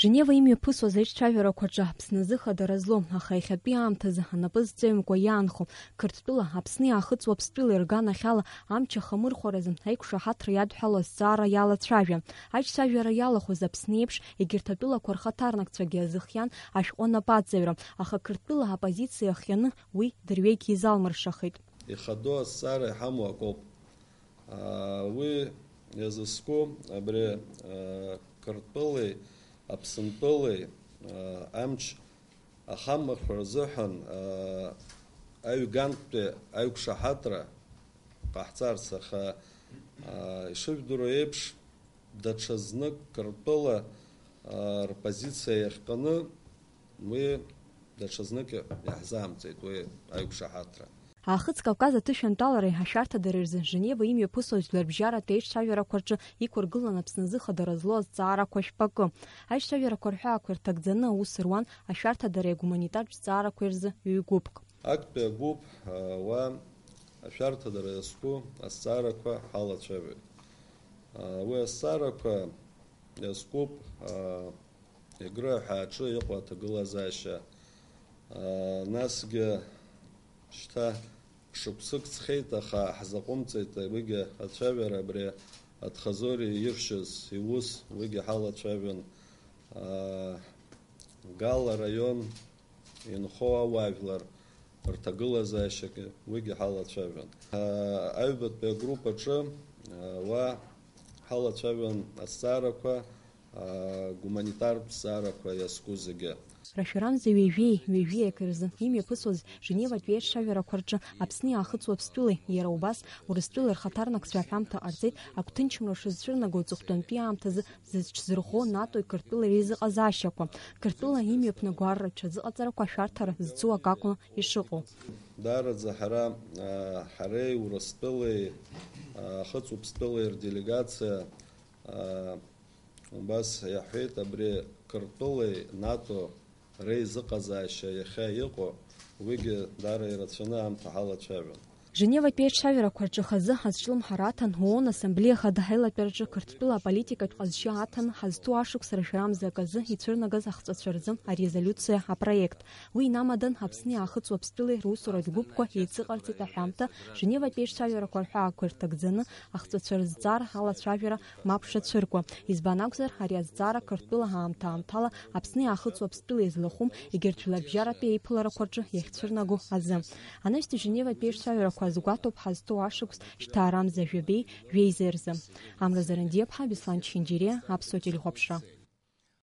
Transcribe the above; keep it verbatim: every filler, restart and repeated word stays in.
Женева имҩаԥысуаз аиҿцәажәарақәа рҿы Аԥсны азы хадара злоу, аха иахьатәи аамҭазы анапы зҵаҩымкәа иаанхо, Қырҭтәыла Аԥсни Аахыҵ Уаԥстәылеи рганахьала амч ахамырхәаразы аиқәшаҳаҭра иадҳәало азҵаара иалацәажәа. Аиҿцәажәара иалахәыз Аԥсны еиԥш, егьырҭ атәылақәа рхаҭарнакцәагьы азыхиан ашәҟәы анапаҵаҩра, аха Қырҭтәыла аоппозициа иахҟьаны уи дырҩегьых изалмыршахеит. Ихадоу азҵаара иҳамоу акоуп. Аа, уи иазызку абри, аа, Қырҭтәылеи Аԥсынтәылеи, аа, амч ахамырхәра азыҳәан, аа, аҩгантәи аиқәшаҳаҭра ҟаҳҵарц, аха, аа, ишыжәдыруа еиԥш, даҽазнык Қырҭтәыла, аа, рпозициа иахҟьаны уи даҽазнык иаҳзаамҵеит уи аиқәшаҳаҭра. Аахыҵ Кавказ аҭышәантәалареи ашәарҭадареи рзы Женева имҩаԥысуаз жәларбжьаратәи аиҿцәажәарақәа рҿы иқәыргылан Аԥсны азы хадара злоу азҵаарақәа шәпакы. Аиҿцәажәарақәа рҳәаақәа ирҭагӡаны аус руан ашәарҭадареи агуманитартә зҵаарақәеи рзы ҩ-гәыԥк. Актәи агәыԥ, а, уа ашәарҭадара иазку азҵаарақәа ҳалацәажәоит. А, уи азҵаарақәа иазкуп, а, Егры аҳәааҿы иҟоу аҭагылазаашьа, аа, насгьы шьҭа шықәсык ҵхеит, аха ҳзаҟәымҵеит уигьы ацәажәара, абри Аҭхазори иршьыз иус уигьы ҳалацәажәон, аа, Гала араион инхо ауаажәлар рҭагылазаашьагьы уигьы ҳалацәажәон. Аа, аҩбатәи агруппаҿы, аа, уа ҳалацәажәон азҵаарақәа, аа, гуманитартә зҵаарақәа иазку зегьы. Рашәарамза ҩажәеи, ҩажәи акы рзы имҩаԥысуаз Женеватәи аиҿцәажәарақәа рҿы Аԥсни Аахыҵ Уаԥстәылеи иара убас Урыстәылеи рхаҭарнакцәа аҳәамҭа ҟарҵеит агәҭынчымра шазцәырнаго аҵыхәтәантәи аамҭазы зыҽзырӷәӷәо НАТОи Қырҭтәылеи рзыҟазаашьақәа, Қырҭтәыла имҩаԥнаго арратә ҽазыҟаҵарақәа ашәарҭара зцу акы акәны ишыҟоу. Даараӡа ҳара, аа, ҳареи Урыстәылеи, аа, Аахыҵ Уаԥстәылеи рделегациа, аа, Убас иаҳәеит, абри Қырҭтәылеи НАТО реизыҟазаашьа иахьа иҟоу, уигьы даара ирацәаны аамҭа ҳалацәажәон. Женеватәи аиҿцәажәарақәа рҿы хазы азҿлымҳара аҭан ООН Ассамблеиа Хада ҳаилатәараҿы Қырҭтәыла аполитикатә ҟазшьа аҭан ҳазҭоу ашықәс рашәарамза аказы ицәырнагаз ахҵәацәа рзы арезолиуциа апроект. Уи инамадан Аԥсни Аахыҵ Уаԥстәылеи русуратә гәыԥқәа еицыҟарҵеит аҳәамҭа, Женеватәи аиҿцәажәарақәа рҳәаақәа ирҭагӡаны ахҵәацәа рызҵаара алацәажәара мап шацәыркуа. Избан акәзар, ари азҵаара Қырҭтәыла аамҭа-аамҭала Аԥсни Аахыҵ Уаԥстәылеи злахәым, егьырҭ жәларбжьаратәи еиԥыларақәа рҿы иахьцәырнаго азы. Анаҩстәи Женеватәи аиҿцәажәарақәа азгәаҭоуп ҳазҭоу ашықәс шьҭаарамза жәабеи жәеизеи рзы. Амра Зарандиаԥҳа, Беслан Чхинџьириа, Аԥсуа телехәаԥшра.